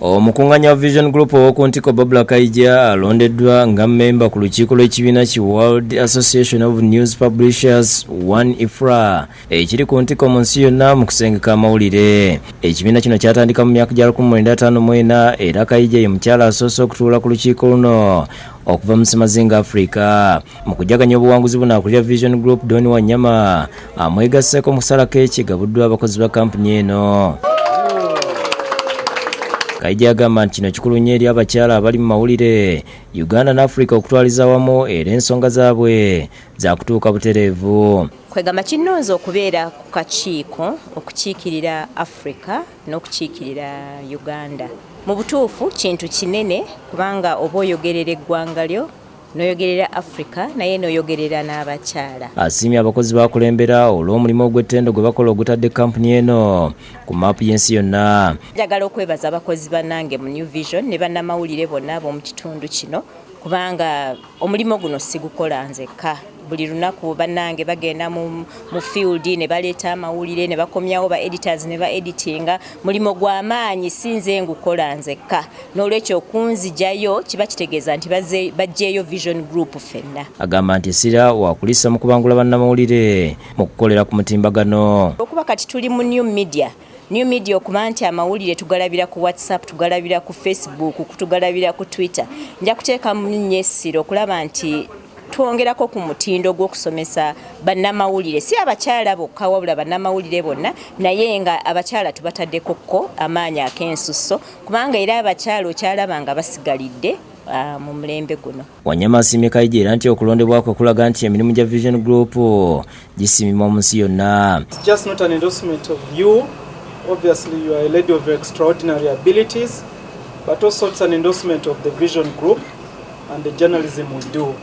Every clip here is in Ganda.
Omukunganya wa Vision Group ow'oku ntikko, Barbara Kaija, alondeddwa nga mmemba ku lukiiko lw'ekibiina ki World Association of News Publishers One IFRA, ekiri ku ntikko mu nsi yonna mu kusengeka amawulire. Ekibiina kino kyatandika mu myaka gya 1954, era Kaija ye mukyala asoose okutuula ku lukiiko luno okuva mu ssemazinga Africa. Mu kujaganya obuwanguzi buno, akulira Vision Group Don Wanyama amwegasseeko mu kusalako ekigabuddwa abakozi ba kampuni eno. Kaija agamba nti kino kikulu nnyo eri abakyala abali mu mawulire Uganda ne Africa okutwaliza wamu, era ensonga zaabwe zakutuuka butereevu. Kwegamba kinnonze okubeera ku kakiiko okukiikirira Africa n'okukiikirira Uganda. Mu butuufu kintu kinene, kubanga oba oyogerera eggwanga lyo, n'oyogerera Africa, naye n'oyogerera n'abakyala. Asiimye abakozi bakulembera olw'omulimu ogw'ettendo gwe bakola ogutadde kampuni eno ku maapu y'ensi yonna. Njagala okwebaza abakozi bannange mu New Vision ne bannamawulire bonna ab'omu kitundu kino, kubanga omulimu guno sigukola nzekka. Buli lunaku bannange bagenda mu field ne baleeta amawulire ne bakomyawo, ba editors ne ba editinga. Mulimu gw'amaanyi, si nze ngukola nzekka. N'olwekyo okunzijayo kiba kitegeeza nti baggyeyo Vision Group ffenna. Agamba nti essira wakulisa mu kubangula bannamawulire mu kukolera ku mutimbagano. Okuba kati tuli mu new media, new media, okuba nti amawulire tugalabira ku WhatsApp, tugalabira ku Facebook, tugalabira ku Twitter, nja kuteekamu nnyo essira okulaba nti twongerako ku mutindo gw'okusomesa bannamawulire, si abakyala bokka wabula bannamawulire bonna, naye nga abakyala tubataddeko ko amaanyi ak'ensusso, kubanga era abakyala okyalaba nga basigalidde mu mulembe guno. Wanyama asiimye Kaija era nti okulondebwa kwe kulaga nti emirimu gya Vision Group gisiimibwa mu nsi yonna. It's just not an endorsement of you. Obviously, you are a lady of extraordinary abilities, but also it's an endorsement of the Vision Group and the journalism we do.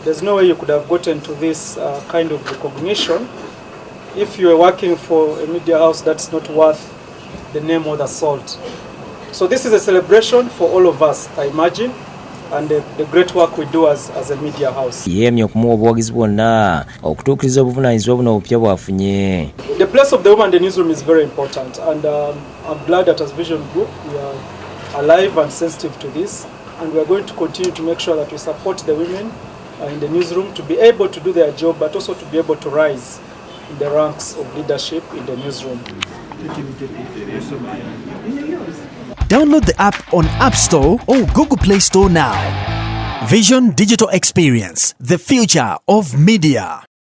There's no way you could have gotten to this kind of recognition if you were working for a media house that's not worth the name or the salt. So this is a celebration for all of us, I imagine, and the great work we do as a media house. Yeeyamye okumuwa obuwagizi bwonna okutuukiriza obuvunaanyizibwa buno obupya bw'afunye. The place of the woman in the newsroom is very important, and I'm glad that as Vision Group we are alive and sensitive to this, and we are going to continue to make sure that we support the women in the newsroom to be able to do their job, but also to be able to rise in the ranks of leadership in the newsroom. Download the app on App Store or Google Play Store now. Vision Digital Experience, the future of media.